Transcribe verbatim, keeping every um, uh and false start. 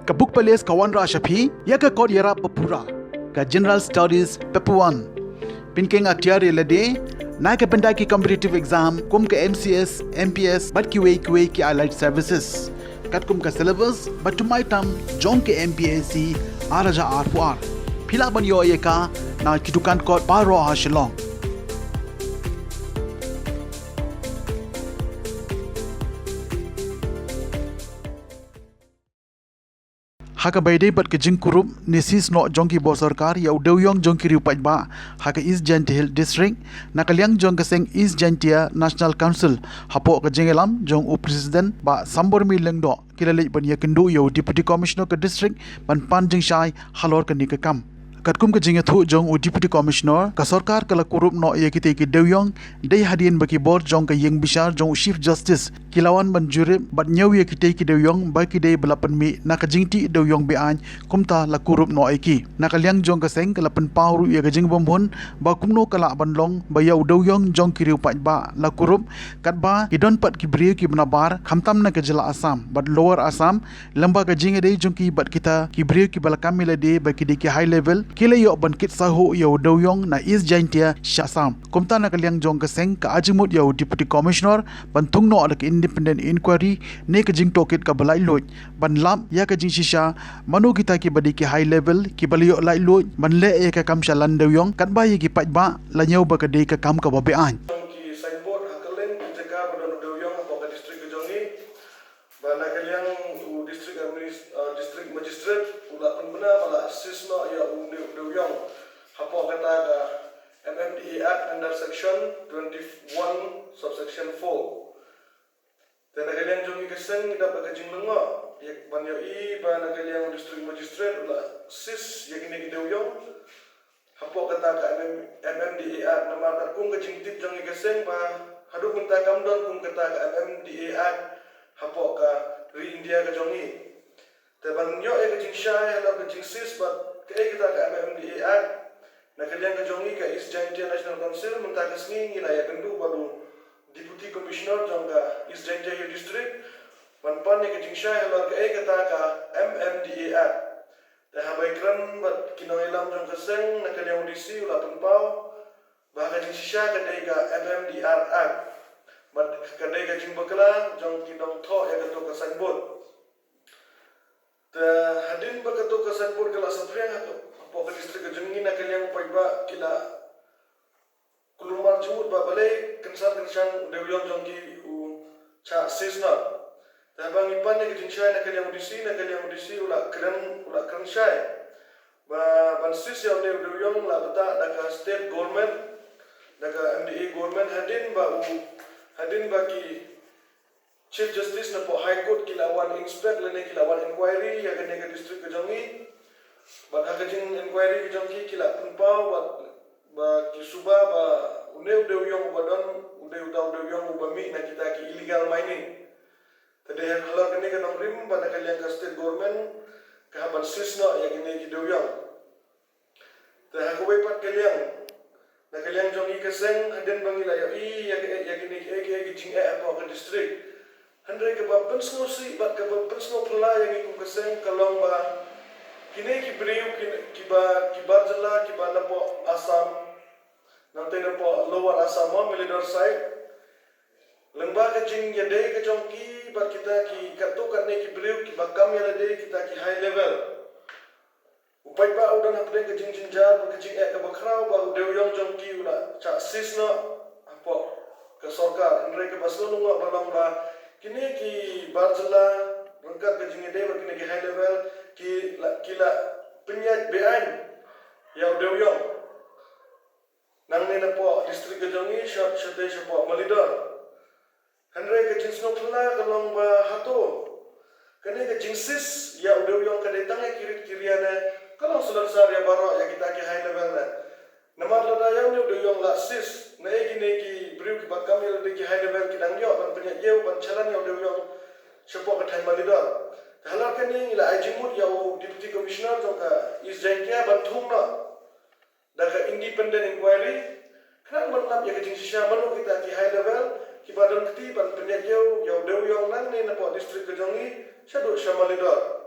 Ka Book Palace ka wanrah sha phi ïa ka kot ïarap ba pura, ka General Studies Paper one. Pynkheiñ atiar ïa lade na ka bynta ki competitive exam kum ka M C S, M P S bad kiwei kiwei ki allied services. Katkum ka syllabus ba thymmai tam jong ka M P S C ar hajar arphew ar. Phi lah ban ïoh ïa ka na ki dukan kot baroh ha Shillong. Ha kaba ïadei bad ka jingkurup ne seize noh jong ki bor sorkar ïa u dewiong jong ki riew paidbah ha ka East Jaintia Hills District, na ka liang jong ka seng East Jaintia National Council, hapoh ka jingïalam jong u President Bah Sambormi Lyngdoh, ki la leit ban ïakynduh ïa u Deputy Commissioner ka District ban pan jingshai halor kane ka kam. Katkum ka jingïathuh jong u Deputy Commissioner, ka sorkar ka la kurup noh ïa kitei ki dewiong dei hadien ba ki bor jong ka ïingbishar jong u Chief Justice ki la wan ban jurip bad ñiew ïa kitei ki dewiong ba ki dei ba la pynmih na ka jingtih dewiong be-aiñ, kumta la kurup noh ïa ki. Na ka liang jong ka seng ka la pynpaw ruh ïa ka jingbymhun ba kumno ka lah ban long ba ïa u dewiong jong ki riew paidbah la kurup, katba ki don pat ki briew kiba nabar khamtam na ka jylla Assam bad Lower Assam, lyngba ka jingïadei jong ki bad kita ki briew kiba la kam ïa lade ba ki dei ki high level, ki la ïoh ban kit sahut ïa u dewiong na East Jaintia sha Assam. Kumta na ka liang jong ka seng ka ai jingmut ïa u Deputy Commissioner ban thung noh da ka independent inquiry ne ka jingtohkit kaba laitluid ban lap ïa ka jingshisha mano kita kiba dei ki high level kiba la ïoh laitluid ban leh ïa ka kam shalan dewiong katba ïa ki paidbah la ñiew ba ka dei ka kam kaba be-aiñ. Ki signboard ha kylleng ki jaka ba don u dewiong hapoh ka district ka jong ngi. Ba na ka liang u district adminis-, uh, district magistrate u la pynbna ba la seize noh ïa une u dewiong hapoh kata ka M M D A Act under section twenty-one subsection four. Te na ka liang jong ngi ka seng ngi dap ka jinglyngngoh ïa ban ïohi ba na ka liang u district magistrate u la seize ïa kine ki dewiong hapoh kata ka M M, M M D A Act, namar katkum ka jingtip jong ngi ka seng ba haduh mynta kam don kum kata ka M M D A Act hapoh ka ri India ka jong ngi. Te ban ïoh ïa ka jingshai halor ka jingseize bad kaei kata ka M M D A Act, na ka liang ka jong ngi ka East Jaintia National Council mynta ka sngi ngi la ïakynduh bad u Deputy Commissioner jong ka East Jaintia Hills District ban pan ïa ka jingshai halor kaei kata ka M M D A Act. Te haba ïakren bad ki nongïalam jong ka seng, na ka liang u D C u la pynpaw ba ka jingshisha ka dei ka M M D R Act bad ka dei ka jingbakla jong ki nongthoh ïa kato ka signboard. Te hadien ba kato ka signboard ka la saphriang hapoh ka district ka jong ngi, na ka liang u paidbah ki la kulmar jingmut ba balei kynsan kynsan u dewiong jong ki u shah seize noh. Te haba ngi pan ïa ka jingshai na ka liang u D C, na ka liang u D C u la kren, u la kren shai ba ban seize ïa une u dewiong la btah da ka state government, da ka M D A government, hadien ba u, hadien ba ki Chief Justice napoh High Court ki la wan inspect lane ki la wan inquiry ïa kane ka district ka jong ngi. Bad ha ka jing inquiry ka jong ki, ki la pynpaw bad ba ki suba ba une u dewiong uba don u dei uta u dewiong uba mih na kita ki illegal mining. Te dei halor kane ka nongrim ba na ka liang ka state government ka hap ban seize noh ïa kine ki dewiong. Te ha kawei pat ka liang, na ka liang jong ngi ka seng, hadien ba ngi la ïohi ïa ka, ïa kine ki, ïa ki, ïa ki jingeh hapoh ka district. Hynrei kaba pynsngewsih bad kaba pynsngewphylla ïa ngi kum ka seng ka long ba kine ki briew, kine, kiba, ki bar jylla, kiba napoh Assam, nangta napoh Lower Assam, Malidor side. Lyngba ka jingïadei ka jong ki bad kita ki katto katne ki briew kiba kam ïa lade, kita ki high level. U paidbah u don hapdeng ka jingjynjar bad ka jingeh kaba khraw ba u dewiong jong ki u la shah seize noh hapoh ka sorkar. Hynrei kaba sngewlyngngoh ba long ba kine ki bar jylla ryngkat ka jingïadei bad kine ki high level ki la, ki la pynïaid be-aiñ ïa u dewiong. Nangne napoh district ka jong ngi, sha, shatei shapoh Malidor. Hynrei ka jingsngewphylla ka long ba hato kane ka jingseize ïa u dewiong ka dei tang ïa ki rit ki ria ne ka long salonsar ïa baroh ïa kita ki high level ne? Namar lada ïa une u dewiong la seize, naei kine ki briew kiba kam ïa lade ki high level ki dang ïoh ban pynïaid ïew ban shalan ïa u dewiong shapoh ka thaiñ Malidor. Te halor kane ngi la ai jingmut ïa u Deputy Commissioner jong ka East Jaintia ban thung noh da ka independent inquiry, khnang ban lap ïa ka jingshisha mano kita ki high level kiba don kti ban pynïaid ïew ïa u dewiong nangne napoh district ka jong ngi shaduh sha Malidor.